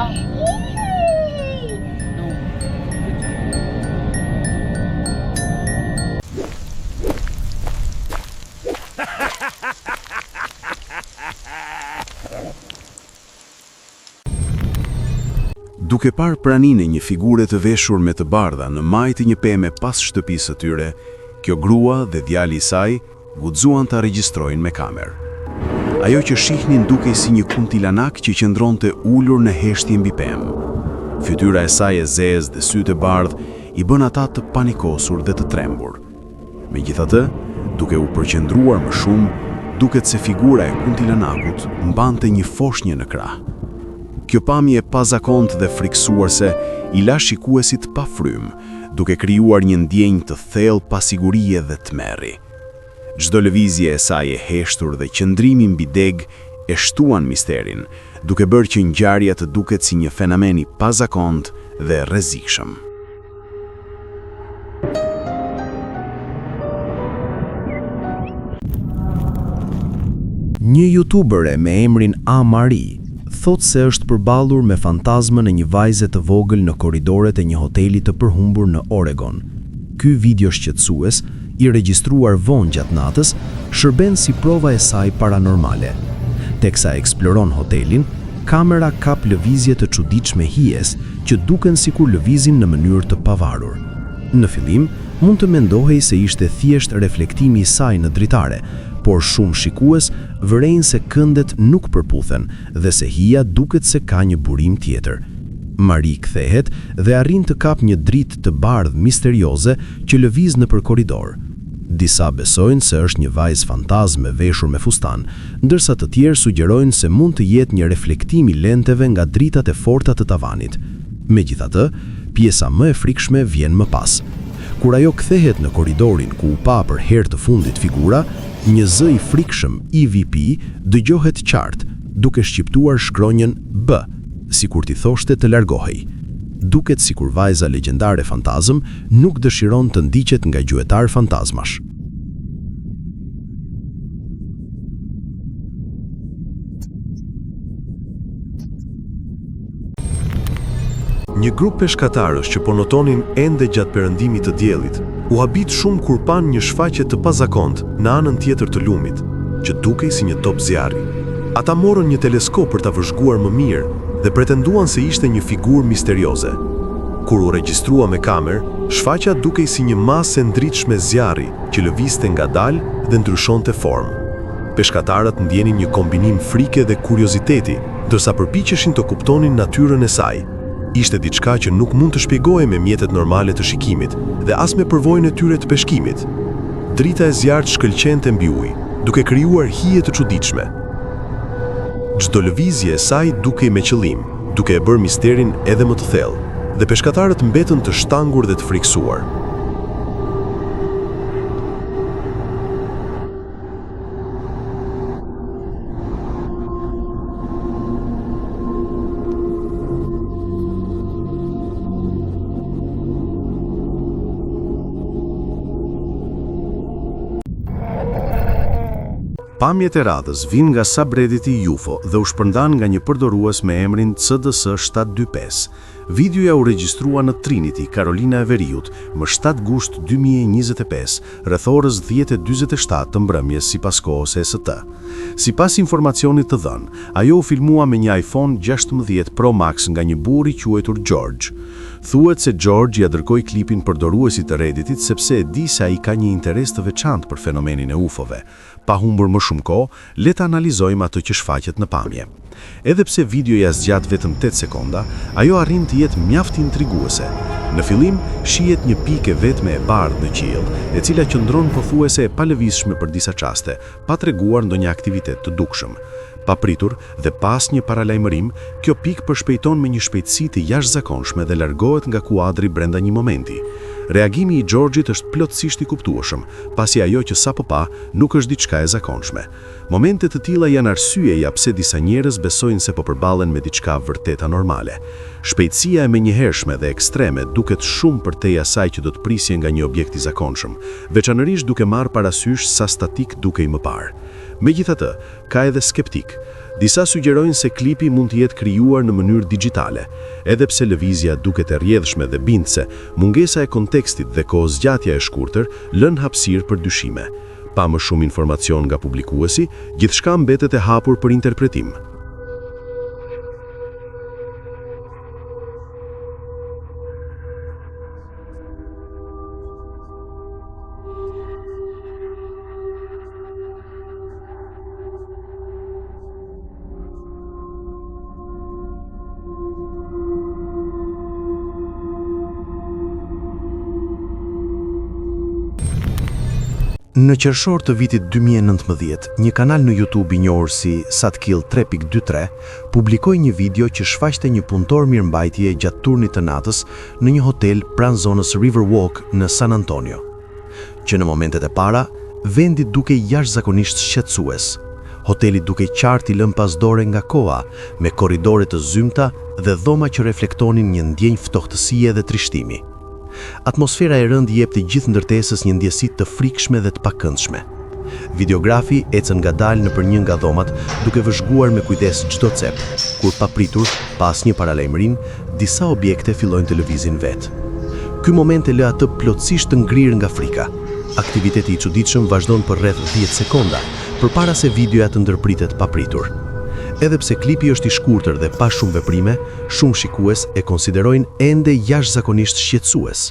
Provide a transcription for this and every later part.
Pa. No. Duke parë praninë e një figure të veshur me të bardha në majë të një peme pas shtëpisë së tyre, kjo grua dhe djali i saj guxuan ta regjistrojnë me kamerë. Ajo që shihnin dukej si një kuntilanak që qëndronte ulur në heshtje mbi pemë. Fytyra e saj e zezë dhe sytë e bardhë i bënë ata të panikosur dhe të trembur. Megjithatë, duke u përqendruar më shumë, duket se figura e kuntilanakut mbante një foshnjë në krah. Kjo pamje e pazakontë dhe frikësuese i la shikuesit pa frymë, duke krijuar një ndjenjë të thellë pasigurie dhe tmerri. Çdo lëvizje e saj e heshtur dhe qëndrimi mbi degë e shtuan misterin, duke bërë që ngjarja të duket si një fenomen i pazakontë dhe rrezikshëm. Një youtubere me emrin A Marie thotë se është përballur me fantazmën e një vajze të vogël në korridoret e një hoteli të përhumbur në Oregon. Ky video shqetësues, i regjistruar vonë gjatë natës, shërben si prova e saj paranormale. Teksa eksploron hotelin, Kamera kap lëvizje të çuditshme hijes që duken sikur lëvizin në mënyrë të pavarur. Në fillim, mund të mendohej se ishte thjesht reflektimi i saj në dritare, por shumë shikues vërejnë se këndet nuk përputhen dhe se hija duket se ka një burim tjetër. Marie kthehet dhe arrin të kapë një dritë të bardhë misterioze që lëviz nëpër korridor. Disa besojnë se është një vajzë fantazmë e veshur me fustan, ndërsa të tjerë sugjerojnë se mund të jetë një reflektim i lenteve nga dritat e forta të tavanit. Megjithatë, pjesa më e frikshme vjen më pas. Kur ajo kthehet në korridorin ku u pa për herë të fundit figura, një zë i frikshëm EVP dëgjohet qartë, duke shqiptuar shkronjën B, sikur t'i thoshte të largohej. Duket sikur vajza legjendare fantazmë nuk dëshiron të ndiqet nga gjuetarë fantazmash. Një grup peshkatarësh që po notonin ende gjatë perëndimit të diellit, u habit shumë kur panë një shfaqje të pazakontë në anën tjetër të lumit, që dukej si një top zjarri. Ata morën një teleskop për ta vëzhguar më mirë dhe pretenduan se ishte një figurë misterioze. Kur u regjistrua me kamerë, shfaqja dukej si një masë e ndritshme zjarri që lëvizte ngadalë dhe ndryshonte formë. Peshkatarët ndjenin një kombinim frike dhe kurioziteti, ndërsa përpiqeshin të kuptonin natyrën e saj. Ishte diçka që nuk mund të shpjegohej me mjetet normale të shikimit dhe as me përvojën e tyre të peshkimit. Drita e zjarrtë shkëlqente mbi ujë, duke krijuar hije të çuditshme. Çdo lëvizje e saj dukej me qëllim, duke e bërë misterin edhe më të thellë, dhe peshkatarët mbetën të shtangur dhe të frikësuar. Pamjet e radhës vijnë nga subredditi UFO dhe u shpërndanë nga një përdorues me emrin CDS 725. Videoja u regjistrua në Trinity, Karolina e Veriut, më 7 gusht 2025, rreth orës 10:47 të mbrëmjes sipas kohës EST. Sipas informacionit të dhënë, ajo u filmua me një iPhone 16 Pro Max nga një burrë i quajtur George. Thuhet se George ia dërgoi klipin përdoruesit të Redditit sepse e di se ai ka një interes të veçantë për fenomenin e UFO-ve. Pa humbur më shumë kohë, le të analizojmë atë që shfaqet në pamje. Edhe pse videoja zgjat vetëm tetë sekonda, ajo arrin të jetë mjaft intriguese. Në fillim, shihet një pikë e vetme e bardhë në qiell, e cila qëndron pothuajse e palëvizshme për disa çaste, pa treguar ndonjë aktivitet të dukshëm. Papritur, dhe pa asnjë paralajmërim, kjo pikë përshpejton me një shpejtësi të jashtëzakonshme dhe largohet nga kuadri brenda një momenti. Reagimi i Xhorxhit është plotësisht i kuptueshëm, pasi ajo që sapo pa nuk është diçka e zakonshme. Momente të tilla janë arsyeja pse disa njerëz besojnë se po përballen me diçka vërtet anormale. Shpejtësia e menjëhershme dhe ekstreme duket shumë përtej asaj që do të prisje nga një objekt i zakonshëm, veçanërisht duke marrë parasysh sa statik dukej më parë. Megjithatë, ka edhe skeptikë. Disa sugjerojnë se klipi mund të jetë krijuar në mënyrë dixhitale. Edhe pse lëvizja duket e rrjedhshme dhe bindëse, mungesa e kontekstit dhe kohëzgjatja e shkurtër lënë hapësirë për dyshime. Pa më shumë informacion nga publikuesi, gjithçka mbetet e hapur për interpretim. Në qershor të vitit 2019, një kanal në YouTube i njohur si Satkill 3.23 publikoi një video që shfaqte një punëtor mirëmbajtjeje gjatë turnit të natës në një hotel pranë zonës Riverwalk në San Antonio. Që në momentet e para, vendi dukej jashtëzakonisht shqetësues. Hoteli dukej qartë i lënë pas dore nga koha, me korridore të zymta dhe dhoma që reflektonin një ndjenjë ftohtësie dhe trishtimi. Atmosfera e rëndë i jepte gjithë ndërtesës një ndjesi të frikshme dhe të pakëndshme. Videografi ecën ngadalë nëpër një nga dhomat, duke vëzhguar me kujdes çdo cep, kur papritur, pa asnjë paralajmërim, disa objekte fillojnë të lëvizin vetë. Ky moment e lë atë plotësisht të ngrirë nga frika. Aktiviteti i çuditshëm vazhdon për rreth 10 sekonda, përpara se videoja të ndërpritet papritur. Edhe pse klipi është i shkurtër dhe pa shumë veprime, shumë shikues e konsiderojnë ende jashtëzakonisht shqetësues.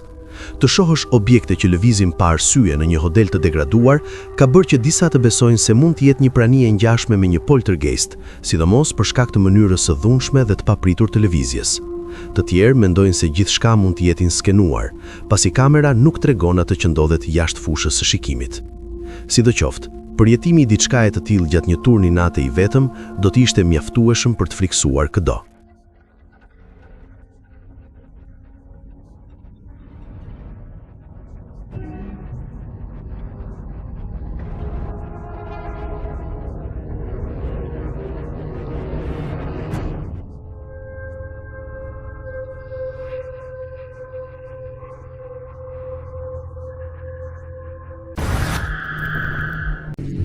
Të shohësh objekte që lëvizin pa arsye në një hotel të degraduar ka bërë që disa të besojnë se mund të jetë një prani e ngjashme me një poltergeist, sidomos për shkak të mënyrës së dhunshme dhe të papritur të lëvizjes. Të tjerë mendojnë se gjithçka mund të jetë inskenuar, pasi kamera nuk tregon atë që ndodhet jashtë fushës së shikimit. Sidoqoftë, përjetimi i diçkaje të tillë gjatë një turni nate i vetëm do të ishte mjaftueshëm për të frikësuar këdo.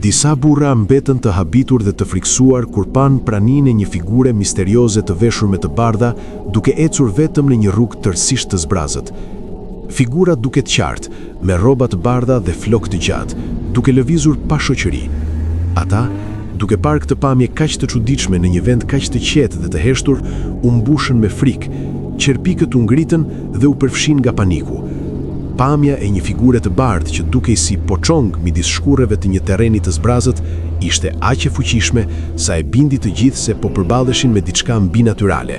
Disa burra mbetën të habitur dhe të frikësuar kur panë praninë e një figure misterioze të veshur me të bardha duke ecur vetëm në një rrugë tërësisht të zbrazët. Figura duket qartë, me rroba të bardha dhe flokë të gjatë, duke lëvizur pa shoqëri. Ata, duke parë këtë pamje kaq të çuditshme në një vend kaq të qetë dhe të heshtur, u mbushën me frikë, qerpikët u ngritën dhe u përfshinë nga paniku. Pamja e një figure të bardhë që dukej si pocong midis shkurreve të një terreni të zbrazët ishte aq e fuqishme sa e bindi të gjithë se po përballeshin me diçka mbinatyrale.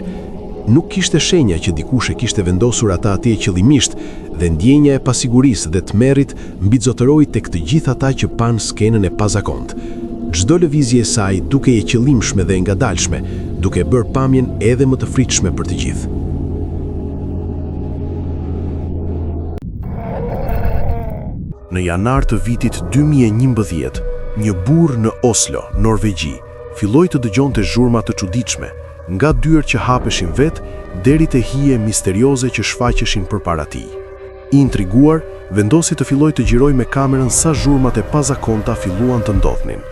Nuk kishte shenja që dikush e kishte vendosur atë atje qëllimisht dhe ndjenja e pasigurisë dhe tmerrit mbizotëroi tek të gjithë ata që panë skenën e pazakontë. Çdo lëvizje e saj dukej e qëllimshme dhe e ngadalshme, duke e bërë pamjen edhe më të frikshme për të gjithë. Në janar të vitit 2011, një burrë në Oslo, Norvegji, filloi të dëgjonte zhurma të çuditshme, nga dyert që hapeshin vetë deri te hije misterioze që shfaqeshin përpara tij. I intriguar, vendosi të fillojë të xhirojë me kamerën sa zhurmat e pazakonta filluan të ndodhnin.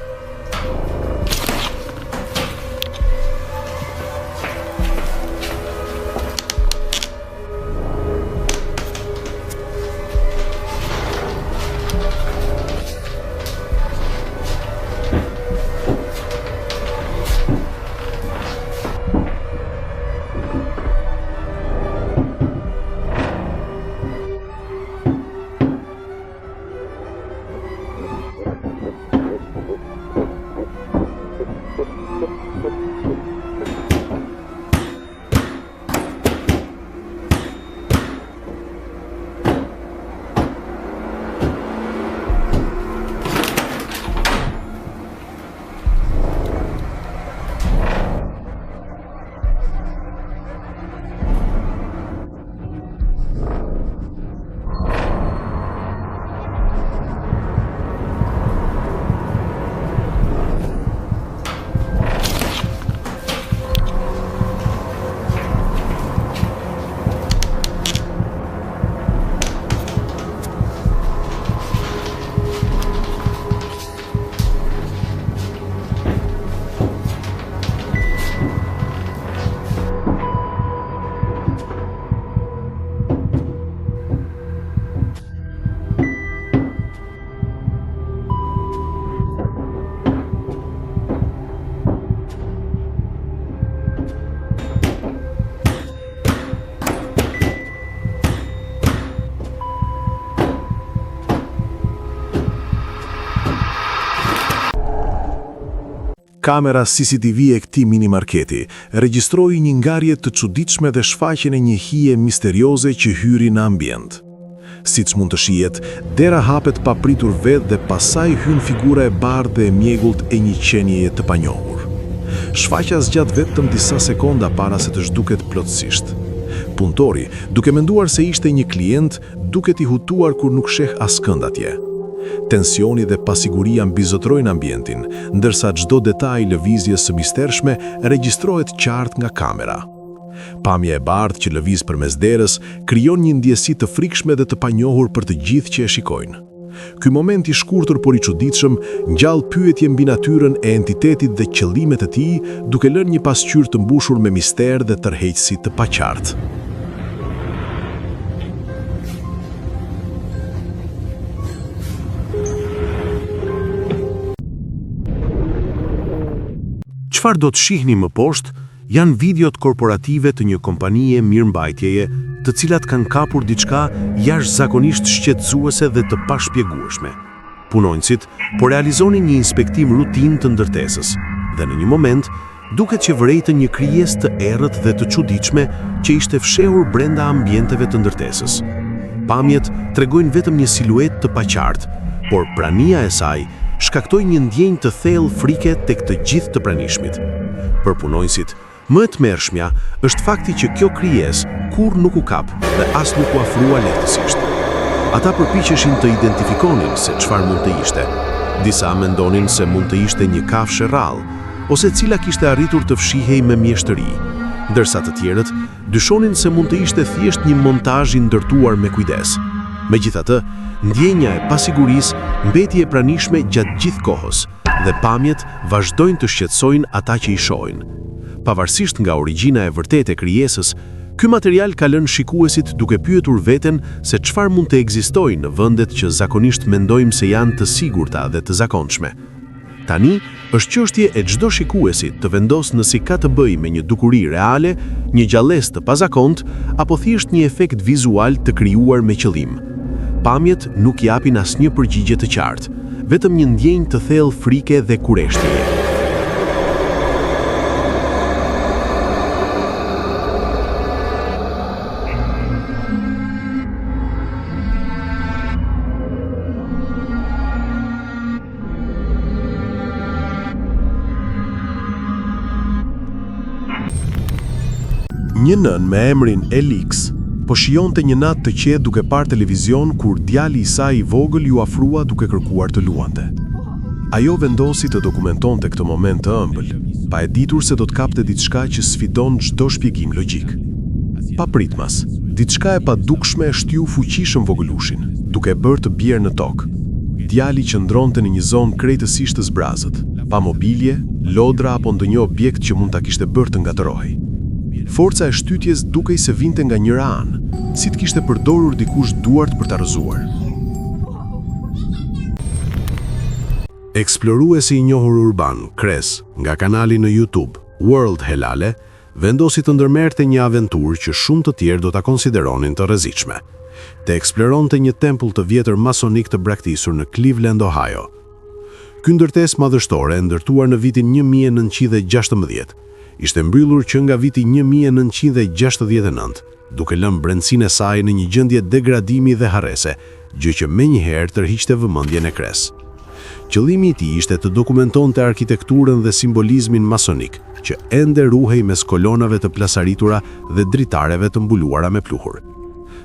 Kamera CCTV e këtij minimarketi regjistroi një ngjarje të çuditshme dhe shfaqjen e një hije misterioze që hyri në ambient. Siç mund të shihet, dera hapet papritur vetë dhe pas saj hyn figura e bardhë dhe e mjegullt e një qenieje të panjohur. Shfaqja zgjat vetëm disa sekonda para se të zhduket plotësisht. Punëtori, duke menduar se ishte një klient, duket i hutuar kur nuk sheh askënd atje. Tensioni dhe pasiguria mbizotërojnë ambientin, ndërsa çdo detaj i lëvizjes së mistershme regjistrohet qartë nga kamera. Pamja e bardhë që lëviz përmes derës krijon një ndjesi të frikshme dhe të panjohur për të gjithë që e shikojnë. Ky moment i shkurtër por i çuditshëm ngjall pyetje mbi natyrën e entitetit dhe qëllimet e tij, duke lënë një pasqyrë të mbushur me mister dhe tërheqësi të paqartë. Çfarë do të shihni më poshtë janë videot korporative të një kompanie mirëmbajtjeje të cilat kanë kapur diçka jashtëzakonisht shqetësuese dhe të pashpjegueshme. Punonjësit po realizonin një inspektim rutinë të ndërtesës dhe në një moment duket që vërejtën një krijesë të errët dhe të çuditshme që ishte fshehur brenda ambienteve të ndërtesës. Pamjet tregojnë vetëm një siluetë të paqartë, por prania e saj shkaktoi një ndjenjë të thellë frike tek të gjithë të pranishmit. Për punonjësit, më e tmerrshmja është fakti që kjo krijesë kurrë nuk u kap dhe as nuk u afrua lehtësisht. Ata përpiqeshin të identifikonin se çfarë mund të ishte. Disa mendonin se mund të ishte një kafshë e rrallë, ose e cila kishte arritur të fshihej me mjeshtëri, ndërsa të tjerët dyshonin se mund të ishte thjesht një montazh i ndërtuar me kujdes. Megjithatë, ndjenja e pasigurisë mbeti e pranishme gjatë gjithë kohës dhe pamjet vazhdojnë të shqetësojnë ata që i shohin. Pavarësisht nga origjina e vërtetë e krijesës, ky material ka lënë shikuesit duke pyetur veten se çfarë mund të ekzistojë në vendet që zakonisht mendojmë se janë të sigurta dhe të zakonshme. Tani, është çështje e çdo shikuesi të vendosë nëse ka të bëjë me një dukuri reale, një gjallesë të pazakontë apo thjesht një efekt vizual të krijuar me qëllim. Pamjet nuk japin asnjë përgjigje të qartë, vetëm një ndjenjë të thellë frike dhe kureshtjeje. Një nënë me emrin Elix po shijonte një natë të qetë duke parë televizion kur djali i saj i vogël iu afrua duke kërkuar të luante. Ajo vendosi të dokumentonte këtë moment të ëmbël, pa e ditur se do të kapte diçka që sfidon çdo shpjegim logjik. Papritmas, diçka e padukshme e shtyu fuqishëm vogëlushin, duke e bërë të bjerë në tokë. Djali qëndronte në një zonë krejtësisht të zbrazët, pa mobilje, lodra apo ndonjë objekt që mund ta kishte bërë të ngatërrohej. Forca e shtytjes dukej se vinte nga njëra anë, si të kishte përdorur dikush duart për ta rrëzuar. Eksploruesi i njohur urban, Kres, nga kanali në YouTube, World Helale, vendosi të ndërmerrte një aventurë që shumë të tjerë do ta konsideronin të rrezikshme. Të eksploronte një tempull të vjetër masonik të braktisur në Cleveland, Ohio. Ky ndërtesë madhështore e ndërtuar në vitin 1916, ishte mbyllur që nga viti 1969, duke lënë brendësinë e saj në një gjendje degradimi dhe harrese, gjë që menjëherë tërhiqte vëmendjen e Kres. Qëllimi i tij ishte të dokumentonte arkitekturën dhe simbolizmin masonik, që ende ruhej mes kolonave të plasaritura dhe dritareve të mbuluara me pluhur.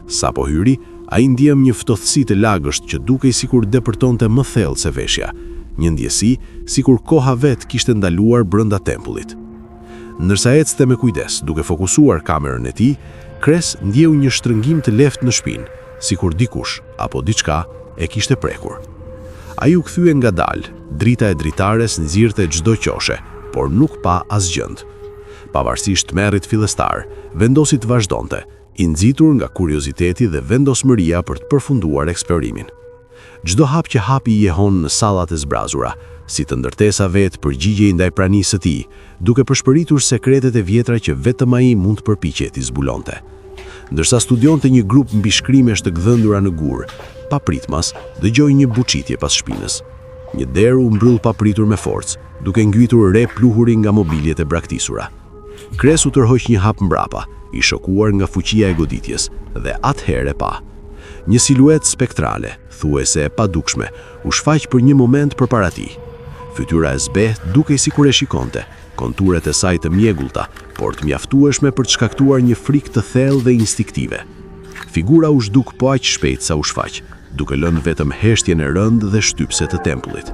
Sapo hyri, ai ndjeu një ftohtësi të lagësht që dukej sikur depërtonte më thellë se veshja, një ndjesi sikur koha vetë kishte ndaluar brenda tempullit. Ndërsa ecte me kujdes, duke fokusuar kamerën e tij, Kres ndjeu një shtrëngim të lehtë në shpinë, sikur dikush, apo diçka, e kishte prekur. Ai u kthye ngadalë, drita e dritares nxirrte çdo qoshe, por nuk pa asgjënd. Pavarësisht tmerrit fillestar, vendosi të vazhdonte, i nxitur nga kurioziteti dhe vendosmëria për të përfunduar eksplorimin. Çdo hap që hapi jehonë në sallat e zbrazura, si të ndërtesa vetë përgjigjej ndaj pranisë së tij, duke pëshpëritur sekretet e vjetra që vetëm ai mund të përpiqej t'i zbulonte. Ndërsa studionte një grup mbishkrimesh të gdhendura në gur, papritmas, dëgjoi një buçitje pas shpinës. Një derë u mbyll papritur me forcë. duke ngritur re pluhuri nga mobiljet e braktisura. Kres u tërhoq një hap mbrapa, i shokuar nga fuqia e goditjes, dhe atëherë e pa. Një siluetë spektrale, thuajse e padukshme, u shfaq për një moment përpara tij. Fytyra e zbehtë dukej sikur e shikonte, konturet e saj të mjegullta, por të mjaftueshme për të shkaktuar një frikë të thellë dhe instinktive. Figura u zhduk po aq shpejt sa u shfaq, duke lënë vetëm heshtjen e rëndë dhe shtypëse të tempullit.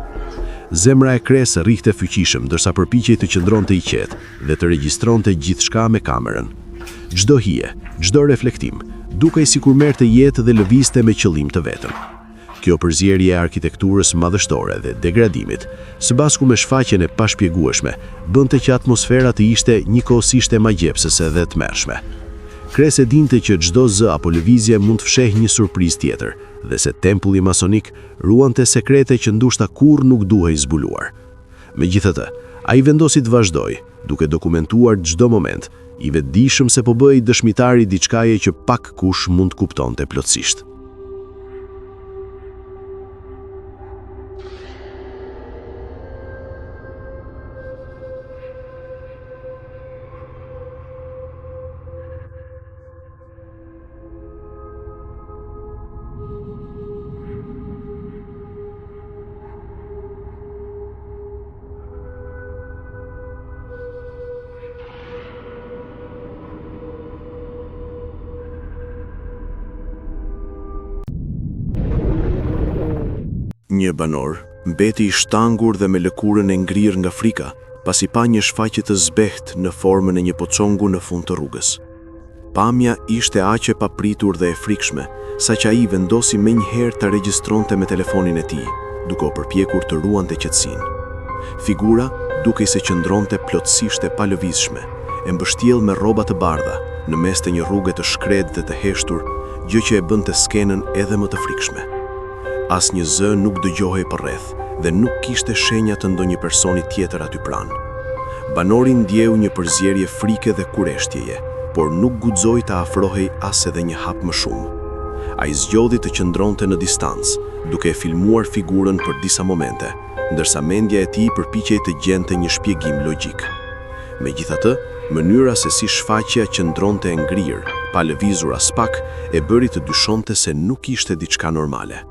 Zemra e Kres rrihte fuqishëm ndërsa përpiqej të qëndronte i qetë dhe të regjistronte gjithçka me kamerën. Çdo hije, çdo reflektim, dukej sikur merrte jetë dhe lëvizte me qëllim të vetëm. Kjo përzierje e arkitekturës madhështore dhe degradimit, së bashku me shfaqjen e pashpjegueshme, bënte që atmosfera të ishte njëkohësisht e magjepsëse dhe e tmerrshme. Kres e dinte që çdo zë apo lëvizje mund të fshehë një surprizë tjetër dhe se tempulli masonik ruante sekrete që ndoshta kurrë nuk duhej zbuluar. Megjithatë, ai vendosi të vazhdojë, duke dokumentuar çdo moment, i vetëdijshëm se po bëhej dëshmitar i diçkaje që pak kush mund të kuptonte plotësisht. Një banor mbeti i shtangur dhe me lëkurën e ngrirë nga frika, pasi pa një shfaqje të zbehtë në formën e një poçongu në fund të rrugës. Pamja ishte aq e papritur dhe e frikshme, saqë ai vendosi menjëherë ta regjistronte me telefonin e tij, duke u përpjekur të ruante qetësinë. Figura dukej se qëndronte plotësisht e palëvizshme, e mbështjellë me rroba të bardha, në mes të një rruge të shkretë dhe të heshtur, gjë që e bënte skenën edhe më të frikshme. Asnjë zë nuk dëgjohej përreth dhe nuk kishte shenja të ndonjë personi tjetër aty pranë. Banori ndjeu një përzierje frike dhe kureshtjeje, por nuk guxoi të afrohej as edhe një hap më shumë. Ai zgjodhi të qëndronte në distancë, duke e filmuar figurën për disa momente, ndërsa mendja e tij përpiqej të gjente një shpjegim logjik. Megjithatë, mënyra se si shfaqja qëndronte e ngrirë, pa lëvizur aspak, e bëri të dyshonte se nuk ishte diçka normale.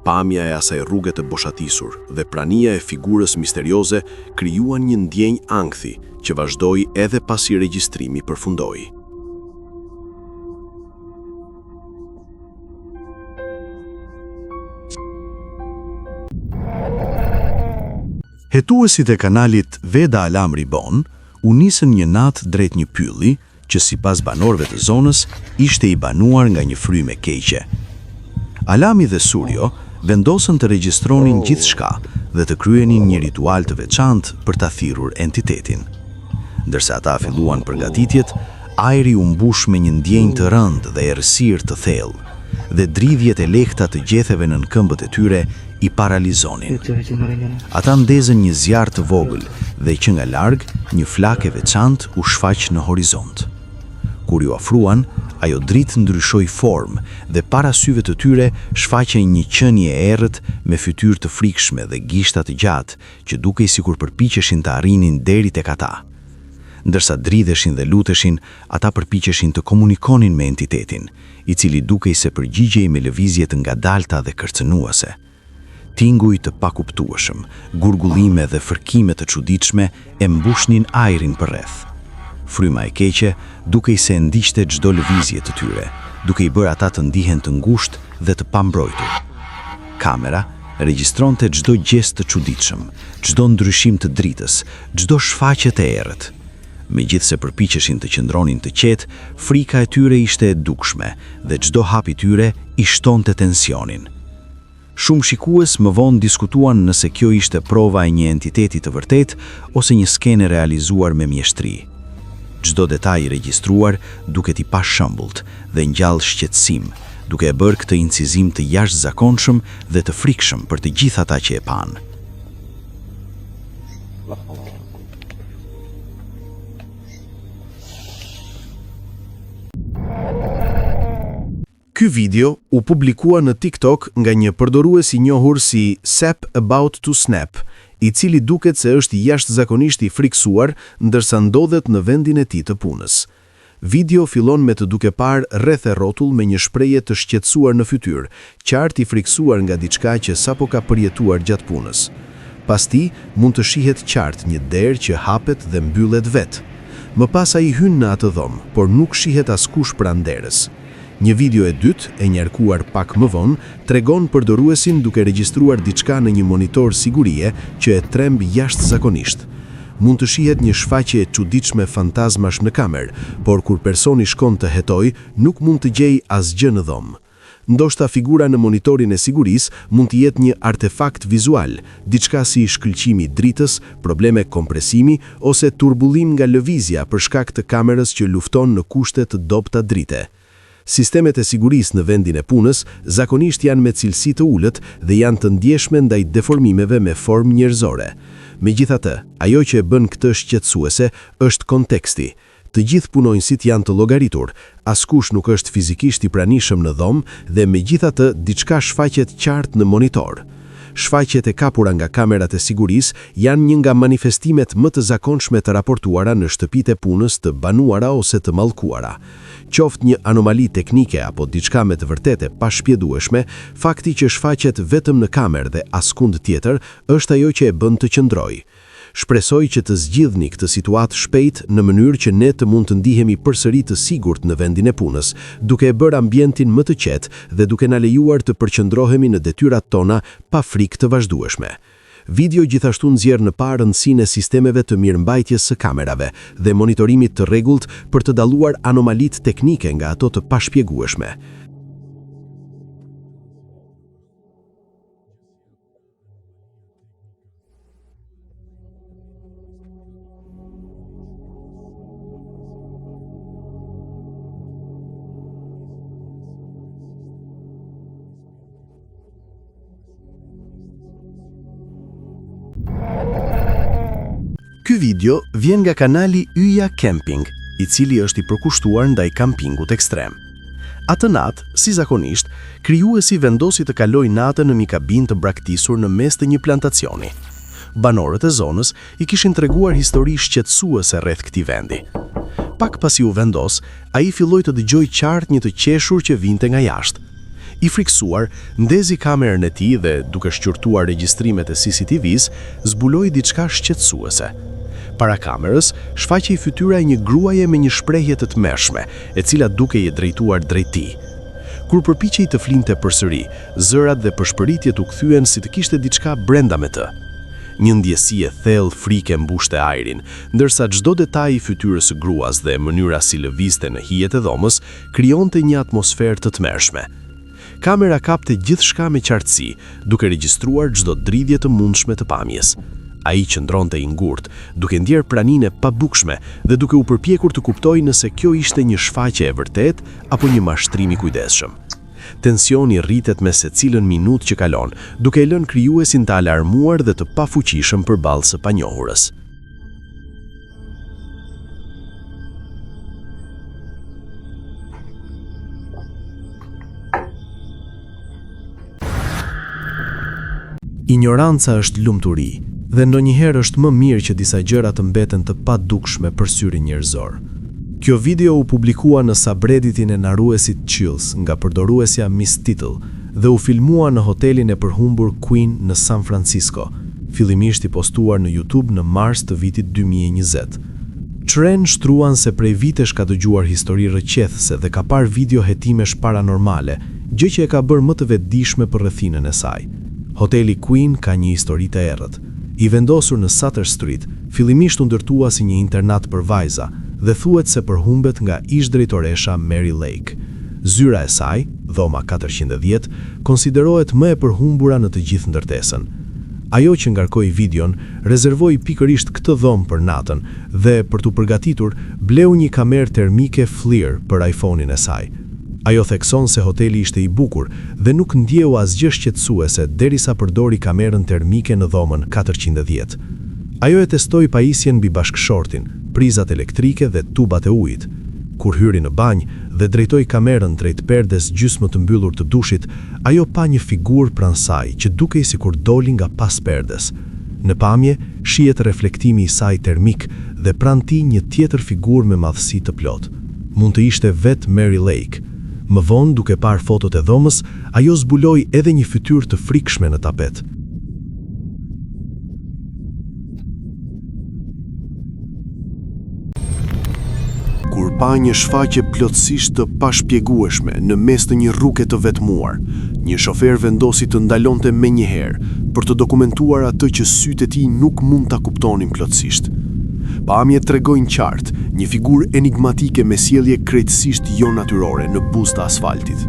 Pamja e asaj rruge të boshatisur dhe prania e figurës misterioze krijuan një ndjenjë ankthi që vazhdoi edhe pasi regjistrimi përfundoi. Hetuesit e kanalit Veda Alam Ribon u nisën një natë drejt një pylli që sipas banorëve të zonës ishte i banuar nga një frymë e keqe. Alami dhe Surjo vendosën të regjistronin gjithçka dhe të kryenin një ritual të veçantë për ta thirrur entitetin. Ndërsa ata filluan përgatitjet, ajri u mbush me një ndjenjë të rëndë dhe errësirë të thellë, dhe dridhjet e lehta të gjetheve nën këmbët e tyre i paralizonin. Ata ndezën një zjarr të vogël dhe që nga larg, një flakë e veçantë u shfaq në horizont. Kur iu afruan, ajo dritë ndryshoi formë dhe para syve të tyre shfaqej një qenie e errët me fytyrë të frikshme dhe gishta të gjatë që dukej sikur përpiqeshin të arrinin deri tek ata. Ndërsa dridheshin dhe luteshin, ata përpiqeshin të komunikonin me entitetin, i cili dukej se përgjigjej me lëvizje të ngadalta dhe kërcënuese. Tinguj të pakuptueshëm, gurgullime dhe fërkime të çuditshme e mbushnin ajrin përreth. Fryma e keqe dukej se e ndiqte çdo lëvizje të tyre, duke i bërë ata të ndihen të ngushtë dhe të pambrojtur. Kamera regjistronte çdo gjest të çuditshëm, çdo ndryshim të dritës, çdo shfaqje të errët. Megjithëse përpiqeshin të qëndronin të qetë, frika e tyre ishte e dukshme dhe çdo hap i tyre i shtonte tensionin. Shumë shikues më vonë diskutuan nëse kjo ishte prova e një entiteti të vërtetë ose një skenë e realizuar me mjeshtri. Çdo detaj i regjistruar duket i pashembullt dhe ngjall shqetësim, duke e bërë këtë incizim të jashtëzakonshëm dhe të frikshëm për të gjithë ata që e panë. Ky video u publikua në TikTok nga një përdorues i njohur si Sap About to Snap. i cili duket se është jashtëzakonisht i frikësuar ndërsa ndodhet në vendin e tij të punës. Video fillon me të duke parë rreth e rrotull me një shprehje të shqetësuar në fytyrë, qartë i frikësuar nga diçka që sapo ka përjetuar gjatë punës. Pas tij, mund të shihet qartë një derë që hapet dhe mbyllet vetë. Më pas ai hyn në atë dhomë, por nuk shihet askush pranë derës. Një video e dytë, e ngarkuar pak më vonë, tregon përdoruesin duke regjistruar diçka në një monitor sigurie që e tremb jashtëzakonisht. Mund të shihet një shfaqje e çuditshme fantazmash në kamerë, por kur personi shkon të hetojë, nuk mund të gjejë asgjë në dhomë. Ndoshta figura në monitorin e sigurisë mund të jetë një artefakt vizual, diçka si shkëlqimi i dritës, probleme kompresimi ose turbullim nga lëvizja për shkak të kamerës që lufton në kushte të dobëta drite. Sistemet e sigurisë në vendin e punës zakonisht janë me cilësi të ulët dhe janë të ndjeshme ndaj deformimeve me formë njerëzore. Megjithatë, ajo që e bën këtë shqetësuese është konteksti. Të gjithë punonjësit janë të llogaritur, askush nuk është fizikisht i pranishëm në dhomë dhe megjithatë diçka shfaqet qartë në monitor. Shfaqjet e kapura nga kamerat e sigurisë janë një nga manifestimet më të zakonshme të raportuara në shtëpitë e punës të banuara ose të mallkuara. Qoftë një anomali teknike apo diçka me të vërtetë e pashpjegueshme, fakti që shfaqet vetëm në kamerë dhe askund tjetër është ajo që e bën të qëndrojë. Shpresoj që të zgjidhni këtë situatë shpejt në mënyrë që ne të mund të ndihemi përsëri të sigurt në vendin e punës, duke e bërë ambientin më të qetë dhe duke na lejuar të përqendrohemi në detyrat tona pa frikë të vazhdueshme. Video gjithashtu nxjerr në pah rëndësinë e sistemeve të mirëmbajtjes së kamerave dhe monitorimit të rregullt për të dalluar anomalitë teknike nga ato të pashpjegueshme. Ky video vjen nga kanali Yja Camping, i cili është i përkushtuar ndaj kampingut ekstrem. Atë natë, si zakonisht, krijuesi vendosi të kalojë natën në një kabinë të braktisur në mes të një plantacioni. Banorët e zonës i kishin treguar histori shqetësuese rreth këtij vendi. Pak pasi u vendos, ai filloi të dëgjojë qartë një të qeshur që vinte nga jashtë. I frikësuar, ndezi kamerën e tij dhe, duke shqyrtuar regjistrimet e CCTV-së, zbuloi diçka shqetësuese. Para kamerës, shfaqej fytyra e një gruaje me një shprehje të tmerrshme, e cila dukej e drejtuar drejt tij. Kur përpiqej të flinte përsëri, zërat dhe pëshpëritjet u kthyen si të kishte diçka brenda me të. Një ndjesi e thellë frike mbushte ajrin, ndërsa çdo detaj i fytyrës së gruas dhe mënyra si lëvizte në hijet e dhomës krijonte një atmosferë të tmerrshme. Kamera kapte gjithçka me qartësi, duke regjistruar çdo dridhje të mundshme të pamjes. Ai qëndronte i ngurtë, duke ndjerë praninë e padukshme dhe duke u përpjekur të kuptojë nëse kjo ishte një shfaqje e vërtetë apo një mashtrim i kujdesshëm. Tensioni rritet me secilën minutë që kalon, duke e lënë krijuesin të alarmuar dhe të pafuqishëm përballë së panjohurës. Injoranca është lumturi, dhe ndonjëherë është më mirë që disa gjëra të mbeten të padukshme për syrin njerëzor. Kjo video u publikua në subredditin e narruesit Chills nga përdoruesja Miss Tittle dhe u filmua në hotelin e përhumbur Queen në San Francisco, fillimisht i postuar në YouTube në mars të vitit 2020. Chren shtruan se prej vitesh ka dëgjuar histori rrëqethëse dhe ka parë video hetimesh paranormale, gjë që e ka bërë më të vetëdijshme për rrethinën e saj. Hoteli Queen ka një histori të errët. I vendosur në Sutter Street, fillimisht u ndërtua si një internat për vajza dhe thuhet se përhumbet nga ish-drejtoresha Mary Lake. Zyra e saj, dhoma 410, konsiderohet më e përhumbura në të gjithë ndërtesën. Ajo që ngarkoi videon, rezervoi pikërisht këtë dhomë për natën dhe, për t'u përgatitur, bleu një kamerë termike FLIR për iPhone-in e saj. Ajo thekson se hoteli ishte i bukur dhe nuk ndjeu asgjë shqetësuese derisa përdori kamerën termike në dhomën 410. Ajo e testoi pajisjen mbi bashkëshortin, prizat elektrike dhe tubat e ujit. Kur hyri në banjë dhe drejtoi kamerën drejt perdes gjysmë të mbyllur të dushit, ajo pa një figurë pranë saj që dukej sikur doli nga pas perdes. Në pamje shihet reflektimi i saj termik dhe pranë tij një tjetër figurë me madhësi të plotë. Mund të ishte vetë Mary Lake. Më vonë, duke parë fotot e dhomës, ajo zbuloi edhe një fytyrë të frikshme në tapet. Kur pa një shfaqje plotësisht të pashpjegueshme në mes të një rruge të vetmuar, një shofer vendosi të ndalonte menjëherë për të dokumentuar atë që sytë e tij nuk mund ta kuptonin plotësisht. Pamjet tregojnë qartë një figurë enigmatike me sjellje krejtësisht jonatyrore në buzë të asfaltit.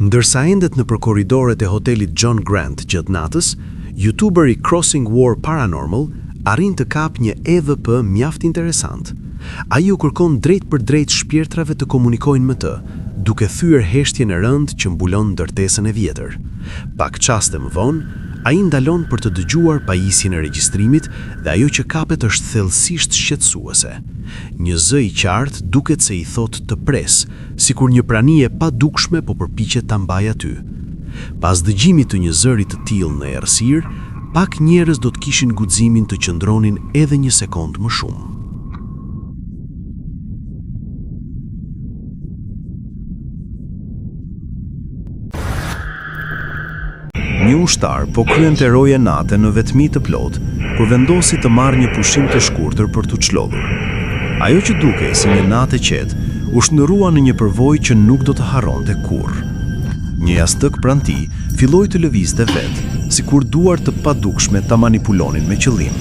Ndërsa endet nëpër korridoret e hotelit John Grant gjatë natës, youtuberi Crossing War Paranormal arrin të kapë një EVP mjaft interesant. Ai u kërkon drejtpërdrejt shpirtrave të komunikojnë me të, duke thyer heshtjen e rëndë që mbulon ndërtesën e vjetër. Pak çaste më vonë, ai ndalon për të dëgjuar pajisjen e regjistrimit dhe ajo që kapet është thellësisht shqetësuese. Një zë i qartë duket se i thotë të presë, sikur një prani e padukshme po përpiqet ta mbajë aty. Pas dëgjimit të një zëri të tillë në errësirë, pak njerëz do të kishin guximin të qëndronin edhe një sekondë më shumë. Një ushtar po kryente roje nate në vetmi të plotë, kur vendosi të marrë një pushim të shkurtër për t'u çlodhur. Ajo që dukej si një natë e qetë, u shndërrua në një përvojë që nuk do të harronte kurrë. Një jastëk pranë tij filloi të lëvizte vetë, sikur duar të padukshme ta manipulonin me qëllim.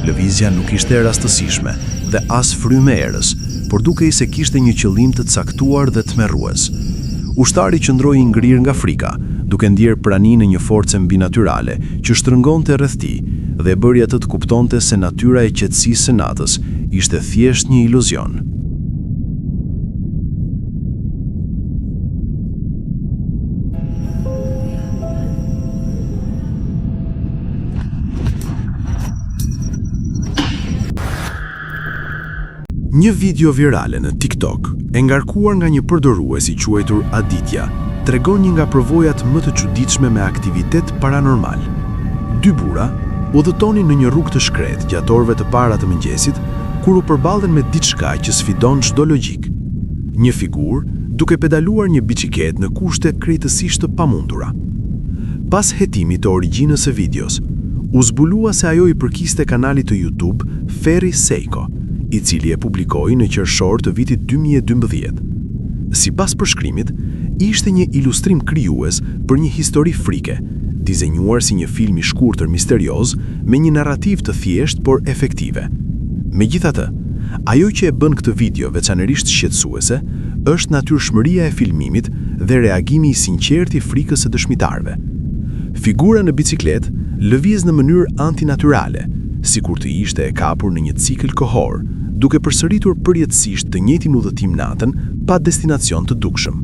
Lëvizja nuk ishte e rastësishme dhe as frymë e erës, por dukej se kishte një qëllim të caktuar dhe tmerrues. Ushtari qëndroi i ngrirë nga frika, duke ndjerë praninë e një force mbinatyrale që shtrëngonte rreth tij dhe e bëri atë të kuptonte se natyra e qetësisë së natës ishte thjesht një iluzion. Një video virale në TikTok, e ngarkuar nga një përdorues i quajtur Aditya, tregon një nga përvojat më të çuditshme me aktivitet paranormal. Dy burra udhëtonin në një rrugë të shkretë gjatë orëve të para të mëngjesit, kur u përballën me diçka që sfidon çdo logjikë. Një figurë duke pedaluar një biçikletë në kushte krejtësisht të pamundura. Pas hetimit të origjinës së videos, u zbulua se ajo i përkiste kanalit të YouTube Ferry Seiko, i cili e publikoi në qershor të vitit 2012. Sipas përshkrimit, ishte një ilustrim krijues për një histori frike, dizenjuar si një film i shkurtër misterioz me një narrativë të thjeshtë por efektive. Megjithatë, ajo që e bën këtë video veçanërisht shqetësuese është natyrshmëria e filmimit dhe reagimi i sinqertë i frikës së dëshmitarëve. Figura në biçikletë lëviz në mënyrë antinatyrale, sikur të ishte e kapur në një cikël kohor, duke përsëritur përjetësisht të njëjtin udhëtim natën pa destinacion të dukshëm.